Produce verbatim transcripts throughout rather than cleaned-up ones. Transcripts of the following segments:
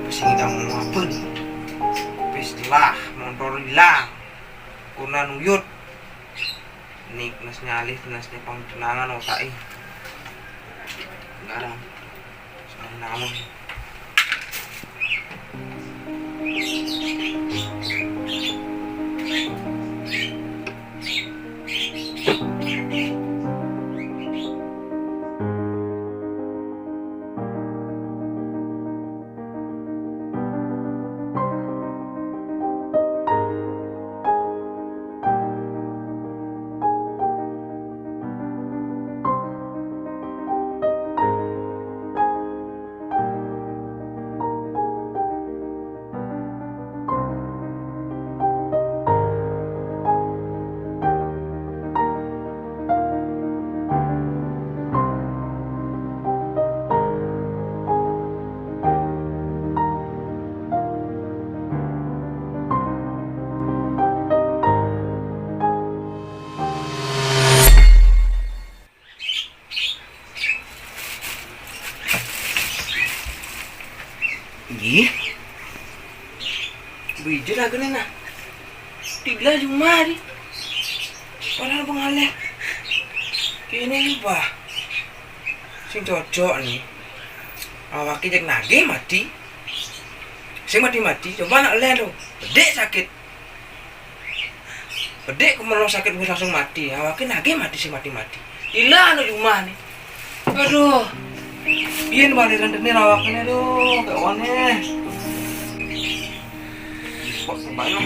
Wis ngidang mau apa nih? Wis lah, montor ilang. Kurna nuyut. Nik nas nyalih, nas ne pangtenangan otake. Garang. Salah naon. Nggih. Bujur agene nah. Tiga jumah di. Padahal pengalih. Kene nih, bah. Sing cocok nih. Awake jek nagih mati. Sing mati-mati, coba nak leh lho. Bedek sakit. Bedek ku merem sakit wis langsung mati. Awake nagih mati sing mati-mati. Ila anu jumah nih. Aduh. Piye bali rentene awakne, aduh, gak aneh. Kok sebanyak.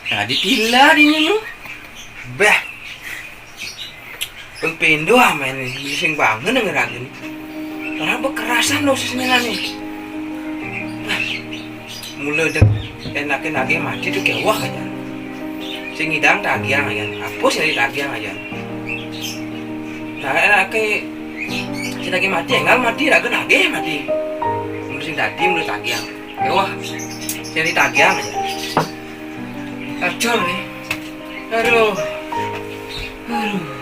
Nah, ditila di ninu. Bah. Ping pindho amen sing bangun nang ragen. Ora kekerasan lho sesmenane. Nah, mula dek enake nagih mati tuh kewah aja. Sing ngidang tagiang aja. Apa sing dadi tagiang aja? Nah, enake sing nagih mati, engal mati, ragen nagih mati. Mula sing dadi mula tagiang. Kewah. Sing dadi tagiang aja. Kacau nih. Aduh. Aduh.